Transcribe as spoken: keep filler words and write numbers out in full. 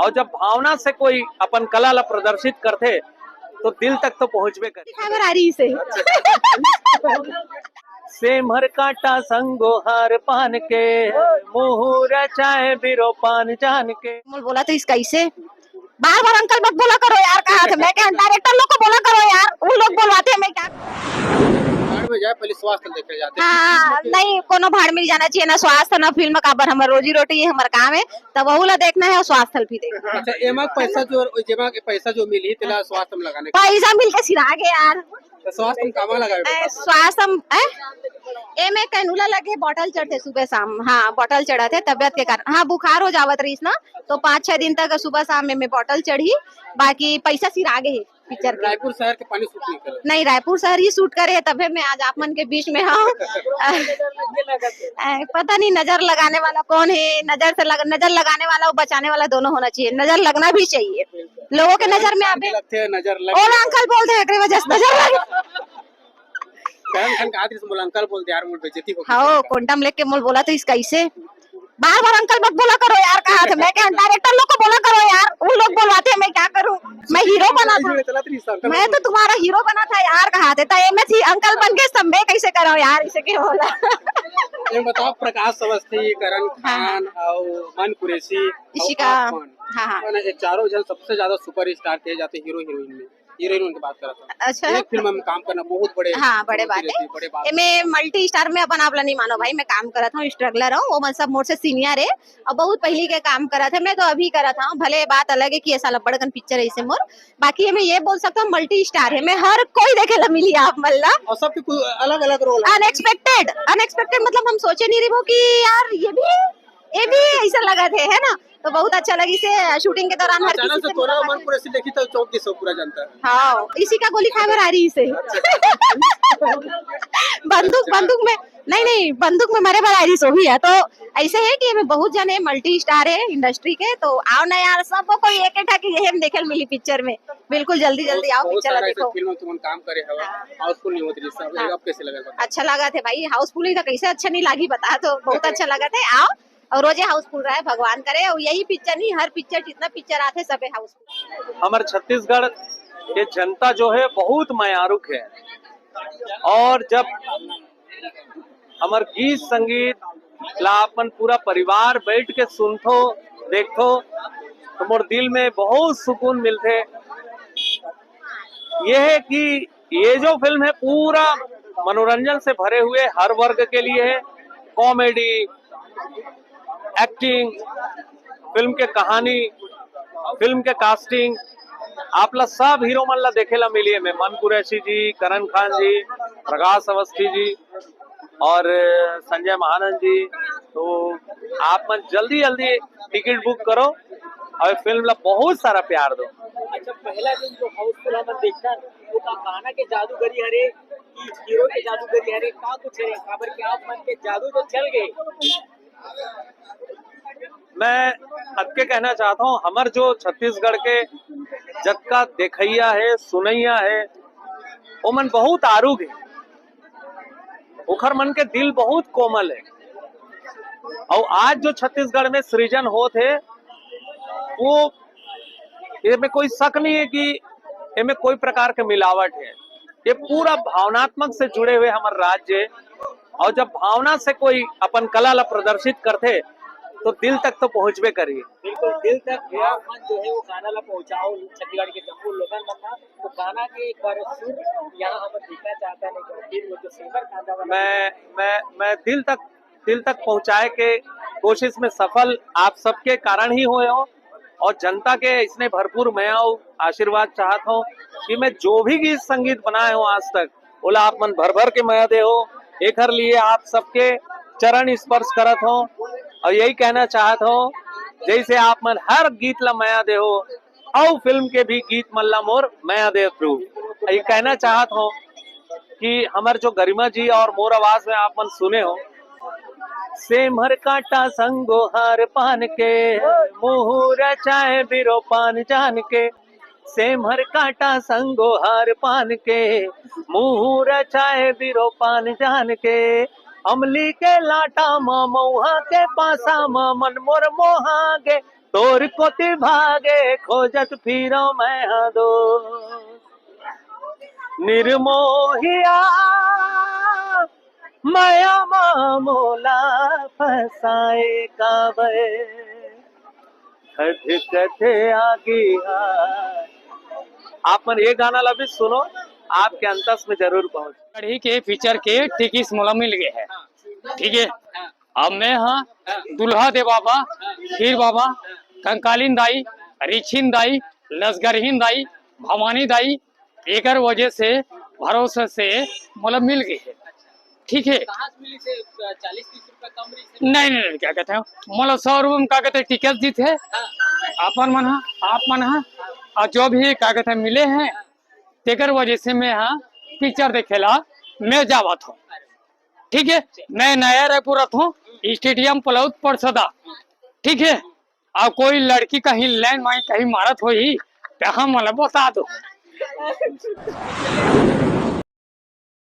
और जब भावना से कोई अपन कला ला प्रदर्शित करथे, तो दिल तक तो पहुंचबे करे। खाए बर आ रही से। सेमर काटा संगोहार पान के, मुहूर चाहे बिरो पान जान के। मोल बोला तो इसका इसे बार बार अंकल मत बोला करो यार, कहा थे मैं क्या, डायरेक्टर लोग को बोला करो यार, वो लोग बोलवाते हैं, मैं क्या। भाड़ में जाए, पहले स्वास्थ्य देखे जाते हैं। हाँ, नहीं, कोनो भाड़ में नहीं जाना चाहिए, ना स्वास्थ्य, ना फिल्म, काबर हमर रोजी रोटी है, हमर काम है, तब वहू ला देखना है और स्वास्थ्य भी देखना है। अच्छा, एमा पैसा जो, जेमा के पैसा जो मिली, तेला स्वास्थ्य में लगाने का। पैसा मिल के सिरा गए यार। तो स्वास्थ्य में कामा लगावे ए, बता। स्वास्थ्य में, ए? एमे कैनुला लगे, बॉटल चढ़ते सुबह शाम। हाँ, बॉटल चढ़त है तबियत के कारण। हाँ, बुखार हो जावत रहीस ना, तो पाँच छह दिन तक सुबह शाम में, में बॉटल चढ़ी, बाकी पैसा सिरा गए है पिक्चर के। रायपुर शहर के पानी सूट नहीं करे। नहीं, रायपुर शहर ही सूट करे है, तबे मैं आज आप मन के बीच में हूँ। ए, पता नहीं नजर लगाने वाला कौन है, नजर से लग, नजर लगाने वाला और बचाने वाला दोनों होना चाहिए, नजर लगना भी चाहिए। लोगों के नजर में आबे। लगथे, नजर लग ओला अंकल बोल दे, एकरे वजह से नजर लग। करण खान का आदमी से बोला, "अंकल बोल दे यार, मोर बेइज्जती हो गई।" हाँ, कोंडम लेके मोल बोला तो इसका इसे बार बार अंकल मत बोला करो यार, कहा थे मैं क्या, डायरेक्टर लोग को बोला करो यार, वो लोग बोलवाते हैं, मैं क्या करूँ, मैं हीरो बना था। चला तेरी अंकल मैं बोल तो तुम्हारा हीरो बना था यार, कहा थे, तो ये मैं थी अंकल बन के, सब मैं कैसे करो यार, इसे क्या बोला। ये बताओ, प्रकाश अवस्थी, करण हाँ, हाँ। खान और मन कुरैशी और इशिका। आप कौन? हाँ, हाँ। कौन है? ये चारों जन सबसे ज्यादा सुपरस्टार कहे जाते हैं हीरो हीरोइन में। हीरोइन उनके बात करत हन। अच्छा। एक फिल्म में काम करना बहुत बड़े, हाँ, बड़े बहुत बात ही है। रहती है, बड़े बात। एमे मल्टी स्टार में अपन आप ला नहीं मानो भाई, मैं काम करत हूँ, स्ट्रगलर हूँ, वो मन सब मोर से सीनियर है और बहुत पहली के काम करत है, मैं तो अभी करत हूँ। भले बात अलग है कि ऐसा लब्बड़ कन पिक्चर है इसे मोर, बाकी मैं ये बोल सकता हूँ मल्टी स्टार है, मैं हर कोई देखे ला मिली आप मन ला। और सबके कुछ अलग-अलग रोल है। अनएक्सपेक्टेड, अनएक्सपेक्टेड मतलब हम सोचे नहीं रही वो कि यार ये भी, ये भी ऐसा लगा थे, है ना? तो बहुत अच्छा लगी से शूटिंग के दौरान हर अचानक किसी से से तोरा मुलाकात मन हुई। पूरा से देखी तो चौक की सब पूरा जनता है। हाँ, इसी का गोली खाए बर आ रही से। बंदूक, बंदूक में, नहीं, नहीं, बंदूक में मरे बर आ रही सो भी है। तो ऐसे है कि एमे बहुत जन है, मल्टी स्टार है इंडस्ट्री के, तो आओ ना यार, सबको कोई एक एक ठाके यही हम देखे मिली पिक्चर में। बिल्कुल जल्दी, जल्दी बहुत, आओ, बहुत पिक्चर ला सारा ऐसे देखो। फिल्म तुमन काम करे हवा, हाँ। हाउसफुल नहीं होती, सब हाँ। अब कैसे लगा? अच्छा लगा थे भाई, हाउसफुल ही था, कैसे अच्छा नहीं लागी बता, तो बहुत अच्छा लगा थे। आओ, और रोजे हाउसफुल रहे, भगवान करे। और यही पिक्चर नहीं, हर पिक्चर, जितना पिक्चर आते, सब है हाउसफुल। हमर छत्तीसगढ़ के जनता जो है, बहुत मयारुक है, और जब हमर गीत संगीत ला अपन पूरा परिवार बैठ के सुनथो, देखथो, तो मोर दिल में बहुत सुकून मिलथे। ये है कि ये जो फिल्म है, पूरा मनोरंजन से भरे हुए, हर वर्ग के लिए है। कॉमेडी, एक्टिंग, फिल्म के कहानी, फिल्म के कास्टिंग, आप ला सब हीरो मन ला देखे ला मिली है। मन कुरैशी जी, करण खान जी, प्रकाश अवस्थी जी और संजय महानंद जी। तो आप मन जल्दी जल्दी टिकट बुक करो और फिल्म ला बहुत सारा प्यार दो। अच्छा, पहला दिन जो हाउसफुल हमन देखथन, वो का गाना के जादूगरी हरे कि हीरो के जादूगरी हरे, का कुछ हरे? काबर के आप मन के जादू जो चल गए। मैं अतके कहना चाहत हूँ, हमर जो छत्तीसगढ़ के जतका देखइया है, सुनइया है, ओमन बहुत आरुग है, ओखर मन के दिल बहुत कोमल है। और आज जो छत्तीसगढ़ में सृजन होत है, वो, एमे कोई शक नहीं है कि एमे कोई प्रकार के मिलावट है। ये पूरा भावनात्मक से जुड़े हुए हमर राज्य है। और जब भावना से कोई अपन कला ला प्रदर्शित करथे, तो दिल तक तो पहुँचबे करिए। बिल्कुल, दिल तक भाव मन जो है वो गाना ला पहुँचाओ छत्तीसगढ़ के जम्मो लोगन मन ला। तो गाना के एक बार सुर यहाँ हम देखना चाहता है, एक बार फिर वो जो सेमर काटा वाला मैं, मैं, मैं दिल तक, दिल तक पहुँचाए के कोशिश में सफल आप सबके कारण ही होए हो। और जनता के इसने भरपूर मया अउ आशीर्वाद चाहत हूँ कि मैं जो भी गीत संगीत बनाए हूँ आज तक, ओला आप मन भर भर के मया दे हो। एखर लिए आप सबके चरण स्पर्श करत हूँ और यही कहना चाहत हूँ, जैसे आप मन हर गीत ला मया दे हो, अउ फिल्म के भी गीत मन ला मोर मया देत रहू। ये कहना चाहत हूँ कि हमर जो गरिमा जी और मोर आवाज में आप मन सुने हो, सेमर काटा संगोहार पान के, मुहूर चाहे बिरो पान जान के, सेमर काटा संगोहार पान के, मुहूर चाहे बिरो पान जान के, अमली के लाटा म मऊहा के पासा म मन मोर मोहा गे, तोर कोती भागे खोजत फिरव मैं हा दोस्त। निर्मोहिया मया मा मोला फसाए काबर, खदकथे आगी हा। आप मन ये गाना ला भी सुनो, आपके अंतस में जरूर पहुंच। कढ़ी के फीचर के टिकिस मोला मिल गए है, ठीक है। अब मैं हा दूल्हा दे बाबा, खीर बाबा, कंकालीन दाई, रिछिन दाई, लसगरहीन दाई, भवानी दाई, एकर वजह से भरोसे से मोला मिल गई है, ठीक है। कहाँ से मिली से? चालीस तीस रुपए कम रही से? नहीं, नहीं, नहीं, क्या कहते हैं, मोला सौ रुपये में, क्या कहते हैं, टिकट दी थे। अपन मन हा, आप मन हा, और जो भी, क्या कहते हैं, मिले हैं, तेकर वजह से मैं हा पिक्चर देखे ला मैं जावत हूँ, ठीक है। मैं नया रायपुर रहत हूँ, स्टेडियम पलौद परसदा, ठीक है। और कोई लड़की कहीं लाइन माई कहीं मारत होई, तो हम मोला बता दो।